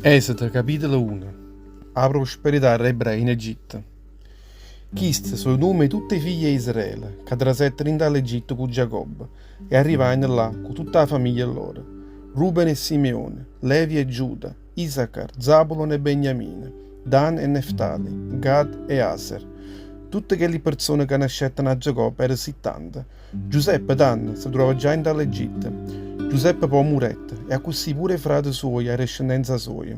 Esodo, capitolo uno 'A prosperità d' 'ebrei in Egitto. Chiste so' 'e nomme 'e tutt' 'e figlie 'e Israele ca trasettero dint' 'a ll'Egitto cu Giacobbe e arrivajeno là cu tutta 'a famiglia lloro, Ruben e Simeone, Levi e Giuda, Isacar, Zabulon e Beniamine, Dan e Neftali, Gad e Aser. Tutte chelli perzone ca nascettero 'a Giacobbe erano sittanta. Giuseppe, tanno, se truvava già 'int'a ll'Egitto. Giuseppe po' murette, e accussì pure 'e frate suoje e 'a descendenza soja.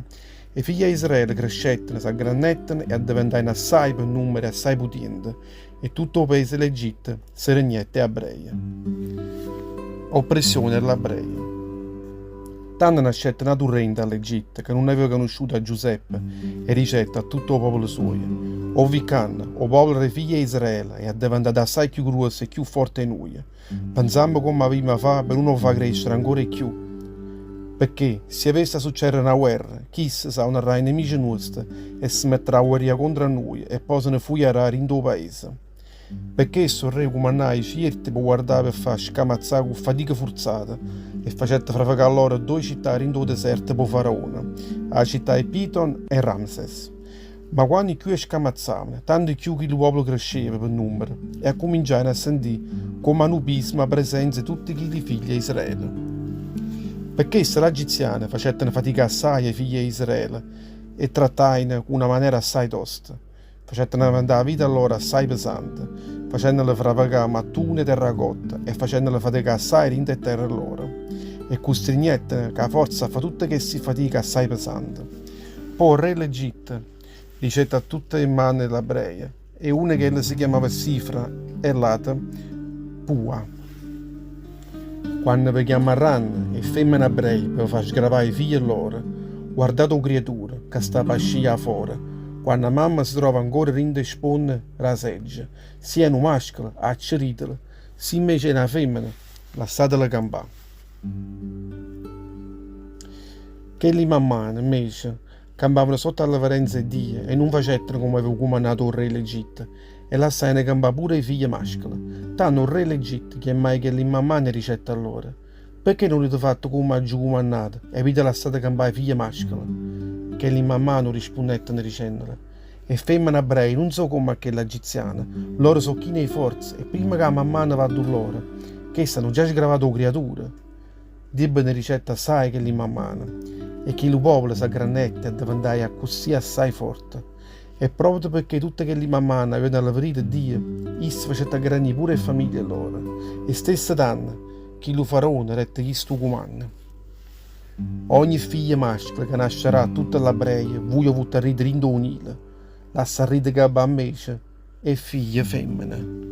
E figlie 'e Israele crescetteno, s'aggrannètteno e addeventajeno assaje pe nummero e assaje putiente, e tutto 'o paese 'e ll'Egitto se regnette 'e abreje. Oppressione 'e ll'abreje. Tanno nascette n'atu rre 'int'a ll'Egitto ca nun aveva canusciuto a Giuseppe e dicette a tutto 'o popolo suojo, 'O vi' ccanno, 'o popolo d' 'e figlie 'e Israele è addeventato assaje cchiù gruosso e cchiù forte 'e nuje. Penzammo comme avimmo 'a fa' pe nun 'o fa' crescere ancora 'e cchiù. Pecché, si avesse 'a succedere na guerra, chisto s'aunarrà 'e nemice nuoste e se metterà a guerrià contro a nuje e po' se ne fujarrà dint' 'o paese. Pe chesto 'o rre cumannaje cierti p' 'o guardà pe fà scamazzà cu fatica furzata e facette fravecà lloro ddoje città dint' 'o deserto p' 'o faraone, 'a città 'e Piton e Ramses. Ma quanno cchiù 'e scamazzavano, tanto cchiù chillu popolo cresceva pe nummero e accuminciajeno a sentì comme a nu pismo 'a presenza 'e tutte chilli figlie 'e Israele. Pe chesto l'Aggizziane facettero faticà assaje 'e figlie 'e Israele e trattajeno cu na manera assaje tosta. Facettero addeventà 'a vita lloro assaje pesante, facennole fravecà mattune 'e terracotta e facennole fatecà assaje dint' 'e terre lloro, e custrignettero cu 'a forza a fà tutte chesti fatiche assaje pesante. Po' 'o rre 'e ll'Egitto dicette a tutte 'e mammane 'e ll'Abreje, e una 'e chelle se chiammava Sifra e ll'ata Pua. Quanno ve chiammarranno 'e femmene abreje pe ve fà sgravà 'e figlie lloro, guardate 'o criaturo ca sta p'ascì 'a fora, quanno 'a mamma se trova ancora dint' 'e sponne d' 'a seggia, si è nu mascolo, acceritelo, si invece è na femmena, lassatelo campà. Chelli mammane, invece, campavano sotto 'a reverenza 'e Dio e nun facettero comme aveva cumannato 'o rre 'e l'Egitto e lassajeno campà pure 'e figlie mascole. Tanno 'o rre 'e l'Egitto chiammaje chelli mammane e dicette a loro, Pecché nun avite fatto comme aggio cumannato e avite lassato campà 'e figlie mascole? Chelli mammane 'o rispunnettero dicennole, 'E femmene abreje nun so' comme a chelle egiziane, loro so' chine 'e forza e primma ca 'a mammana va addu loro, cheste hanno già sgravato 'o criaturo. Dio benedicette assaje chelli mammane e chillu popolo s'aggrannette e addeventaje accussì assaje forte. E proprio pecché tutte chelli mammane avevano reverito Dio, isso facette aggrannì pure 'e ffamiglie lloro. E stesso tanno, chillu faraone dette chistu cumanno, Ogni figlio mascolo ca nascerà a tutte ll'abreje, vuje 'o vuttarrite dint' 'o Nilo, lassarrite campà 'mmece 'e figlie femmene.